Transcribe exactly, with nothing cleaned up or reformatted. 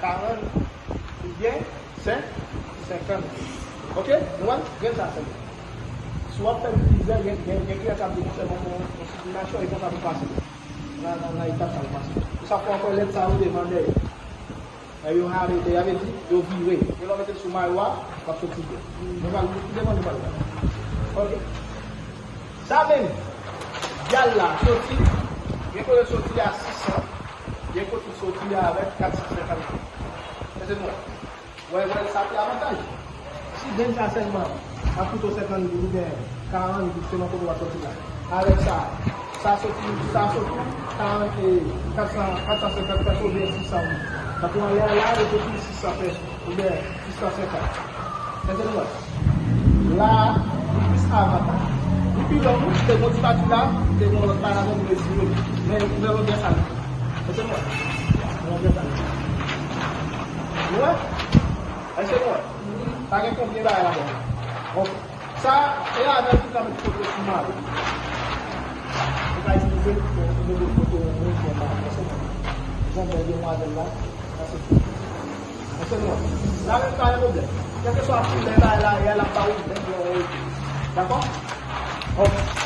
karant oubyen senk, senkant. Oke? Nou wè? Grenn sa sèlman. Si w ap fè divizè, gen, gen, gen kliyan k ap di, monchè, ban mwen yon, yon siblimachè, e konsa pou pase. Nan, nan, nan etap sa pou pase. Ou sa fè ankò lèt sa yo devan dèyè. Lè yo arete, y ap di, yo vire. Yo lè w mete l sou mayo a, w ap soti byen. Mwen pa li devan nou pale. Oke. Sa menm, y al la, soti, gen kote soti a sis san, gen kote soti a avèk kat san senkant. Èske nou wè? Wè, wè, sa te avantaj. Si grenn sa sèlman, ap koute w senkant goud oubyen karant goud, se nan kote w ap soti la. Avèk sa, sa soti, sa soti karant, e, kat san, kat san senkant pèso oubyen sis san goud. Tankou anlè a la, yo soti sis san pèso oubyen sis san senkant. Èske nou wè? La, li plis avantaj. Li pi long, se gon ti pati la, se gon lòt bagay la, nou retire li. Men, men longè sa li. Èske nou wè? Longè sa li. Nou wè? Èske nou wè? Pa gen konbyen bagay ladan. Bon. Sa, e avèk tout la met foto sou mari. Ou ka itilize pou, pou foto moun, pou mari. Èske nou wè? Jan bèl demwazèl la. Èske nou wè? La menm pa gen pwoblèm. Kèlkeswa koulè bagay la ye a, l ap ba ou menm lè w rete. Dakò? Bon.